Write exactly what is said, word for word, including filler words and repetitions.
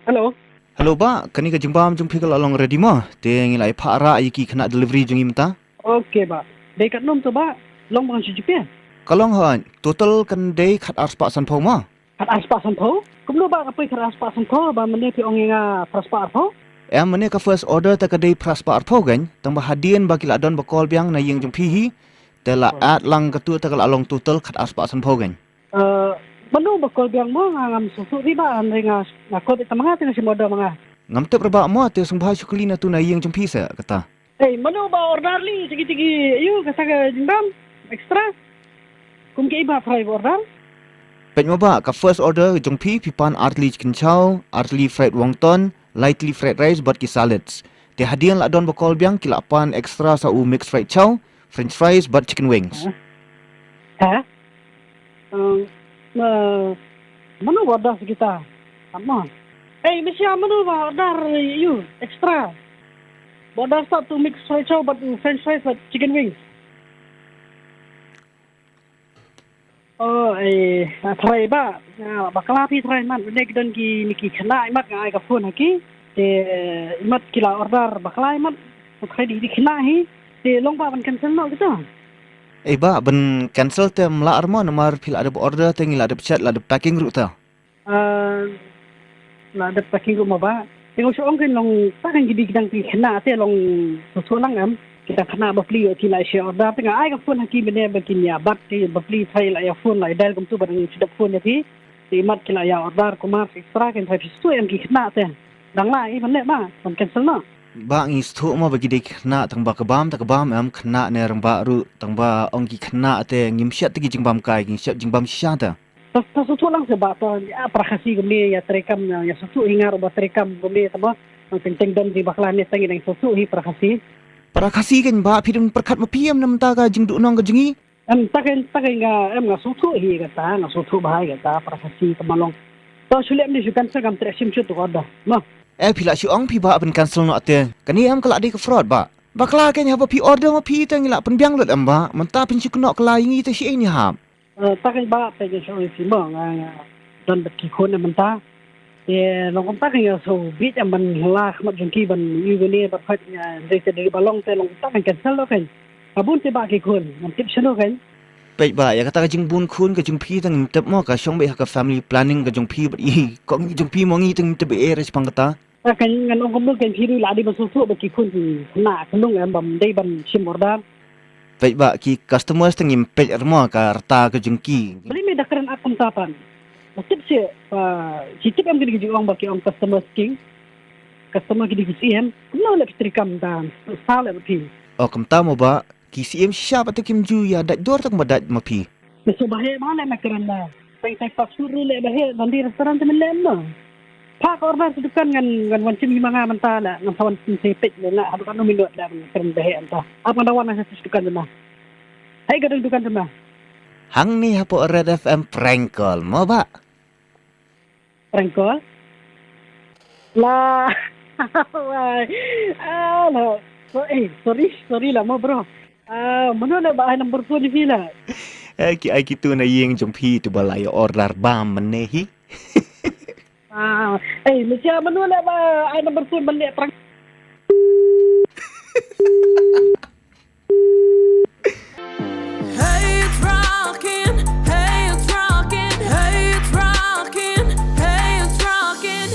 Hello. Hello bah, kane ka jingbam jong phi ka la long ready mo? Te ngi la ïa phah rah ïa ki khynnah delivery jong ngi mynta. Okay bah. Dei katno to bah? Long ba ngan shu jia phi? Ka long hooid, total kan dei khat ar spah san phew mo. Khat ar spah san phew? Kumno bah ka poi khat ar spah san phew, ba mynne phi ong ïa nga phra spah ar phew? Em, mynne ka first order te ka dei phra spah ar phew kein, tang ba hadien ba ki la don ba call biang na ïing jong phi hi, te la add lang katu te ka la long total khat ar spah san phew kein. Eh, mano ba call biang mo? Nga ngam sngewthuh hi bah, hynrei nga, nga call beit tang ma nga te nga shim order ma nga. Ngam tip re bah mo, te sngewbha shu kylli na tu na ïing jong phi seh kata. Ei, mano ba order lei sha kita ki, aiu, kata ka jingbam extra? Kum kiei ba phra ba order? Peit mo bah, ka first order jong phi, phi pan ar tylli chicken chow, ar tylli fried wonton, lai tylli fried rice bad ki salads. Te hadien la don ba call biang ki la pan extra sa u mixed fried chow, french fries bad chicken wings. Ha? Eh, ma-, mano ba order sa kita? Tama. Ei, Miss Shia, mano ba order ïa u extra? Ba order sa tu mixed fried chow bad french fries bad chicken wings. Oh, eh, tharai bah, ah, bakla phi tharai mat, mynne ki don kine ki khynnah, imat nga ai ka phone ha ki. Te, eh, imat ki la order bakla imat, tharai dei ki khynnah hi. Te long bah ban cancel noh kita? Ei bah, ban cancel te ym lah re mo, namar phi la dep order te ngi la dep check, la dep packing ruh te. Ah, la dep packing ruh mo bah. Te nga shu ong kein long, ta kein ki dei ki dang ki khynnah te long sngewthuh lang em. Ki dang khynnah bapli ki la ïa order, te nga ai ka phone ha ki mynne ba kin ïa bat, te bapli tharai la ïa phone, la ïa dial kumtu ba dang shu dep phone ïa phi. Te imat ki la ïa order kumar extra, kein tharai phi sngewthuh em, ki khynnah te. Dang lah i ban leh bah, ban cancel noh. Bah, ngi sngewthuh mo ba ki dei ki khynnah, tang ba ka bam te ka bam em, khynnah ne rangbah ruh, tang ba ong ki khynnah te ngim shet te ki jingbam kai, ngi shet jingbam shisha te. Ta, ta sngewthuh lang seh bah, ta, ïa para Khasi kumne ïa treikam, ïa, ïa sngewthuh hi nga ruh ba treikam kumne, tang ba teng teng don jingbakla ne tang, ngi dang sngewthuh hi para Khasi. Para Khasi kein bah, phi dang pyrkhat ma phi em na mynta ka jingduhnong ka jong ngi? Em, ta kein, ta kein nga, em, nga sngewthuh hi kata, nga sngewthuh bha hi kata, para Khasi ka ma long. To shu leh mynne, shu cancel, ngam treh shim shuh to ka order mo. Eh, phi lah shu ong phi bah ban cancel noh te. Kane em ka lah dei ka fraud bah. Bakla kein, haba phi order ma phi te ngi lah pynbiang lut em bah. Mynta phin shu kynnoh kylla ïa ngi te shi ei ngi hap. Eh, ta kein bah, peit ngan shu ong ïa phi mo, nga, nga don bad ki khun mynta. Te long kumta kein nga shu bit em ban la khmat jong ki ban ïoh ïa kane bad khoit, nga dei te dei ba long te long kumta kein cancel noh kein. Ka bun te bah ki khun, ngam tip shano kein. Peit bah, ïa kata ka jingbun khun ka jong phi te ngim tip mo, ka shong beit ha ka family planning ka jong phi bad i kong jong phi mo, ngi te ngim tip ei ei re shaphang kata. Ta kein ngan ong kumno kein, phi ruh la dei ban sngewthuh ba ki khun ki khynnah khynnah em, bym dei ban shim order. Peit bah, ki customers te ngim peit re mo ka rta ka jong ki. Balei me da kren ap kumta pat? Ba tip seh, ba ki tip em kine ki jingong ba ki ong customers king. Customer ki dei ki siem. Kumno leh phi treikam da, sa leh ma phi. Oh, kumta mo bah, ki siem shisha pat te kim ju ïa dait dor tang ba dait ma phi. Me shu ba heh ba leh me kren da. Peit tai pak sur ruh leh ba heh, ngan dei restaurant te men leh em no. Phah ka order sha dukan ngan, ngan wan shim hi ma nga mynta la, ngan sa wan shim sa peit la, ha dukan u minot la, ngan kren ba heh mynta. Ap ngan da wan ngan sa sha dukan te ma. Hai ka dang dukan te ma. Hangne hapoh Red F M prank call mo bah. Prank call? La. Wai. Ah, la. So, eh, sorry, sorry la mo bro. Ah, mano la ba ai number phone phi la? Eh, ki ai kitu na ïing jong phi tu ba la ïa order bam mynne hi. Ah, eh, me sia mano la ba ai number phone ban leh prank?